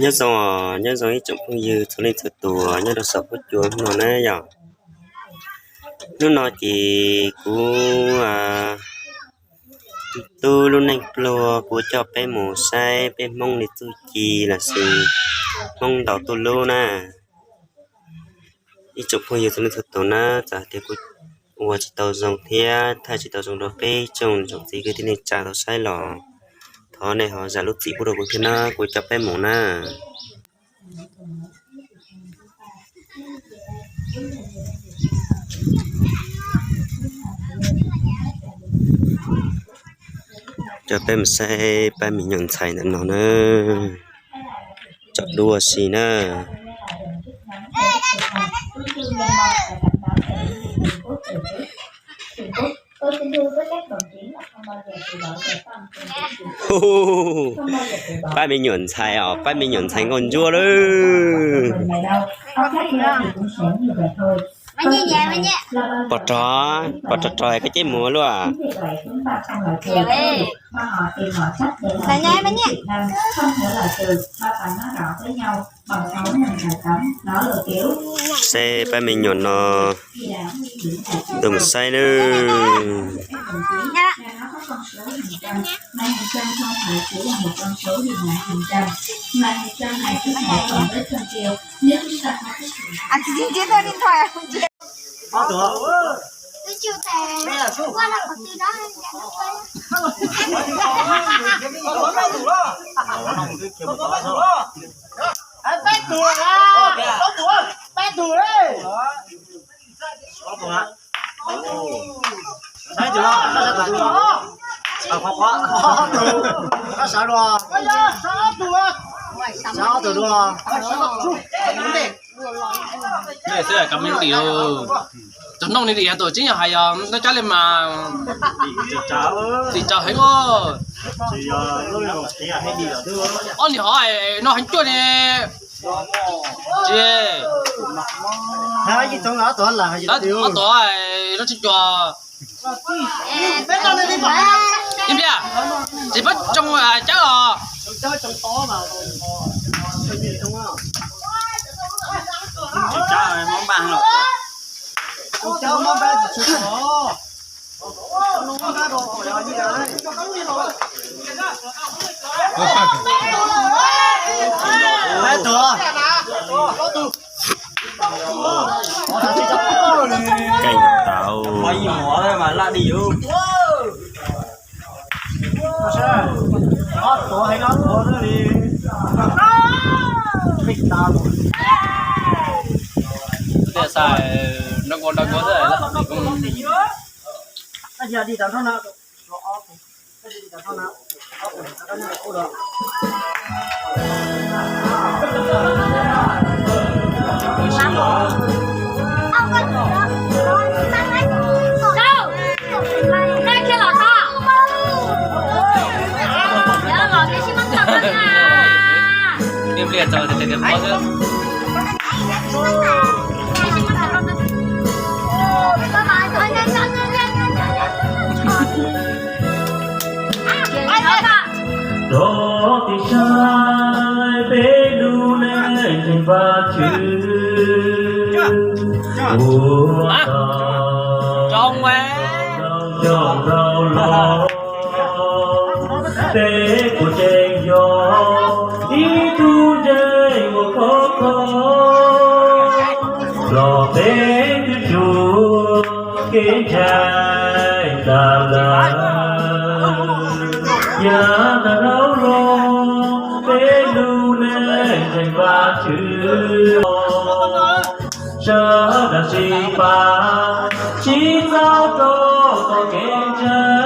Nyob zoo, nyob zoo ib tsoom phooj ywg txhua leej txhua tus nyob rau saum huab cua hnub no na yom. Hnub no ces kuv tub lub neej pluag kuv coj peb mus saib peb Hmoob li txuj ci los sis Hmoob ntaus tuj lub na. Ib tsoom phooj ywg txhua leej txhua tus na, txawm hais tias kuv ua tsis tau zoo thiab thaij tsis tau zoo rau peb tsoom niam tsoom txiv kwv tij neej tsa tau saib los thov nej ho zam lub txim pub rau kuv thiab na, kuv coj peb mus na. Coj peb mus saib pab me nyuam ntxhais ntawm no na, tsom dua si na. Pab me nyuam ntxhais os, pab me nyuam ntxhais nkauj ntsuab lawm. Pov rog, pov rog rog koj ceb mus luaj. Seb pab me nyuam no, tus mus saib nawb. Tus nooj ni tus tseeb yog hais yog noj cab li mas tim tsaws heev. Ob niag hov no heev cuaj li. Tsis, ob tuav no tsis cuag. Ib pliag, tsis pab tsoo cawb os. Keej tau. Tias xav nrog nkaus nrog nkaus xwb. Rov qab saib peb lub neej ntseeg Vajtswv ua tau coj nrau los. Peb puas tseem yog ib tug ntseeg uas khov kho los peb twb tsuas kev ntshai tas lawm. Yav tag dhau los peb lub neej ntseeg Vajtswv los sawv daws sib pab sib txhawb rau txoj kev ntseeg.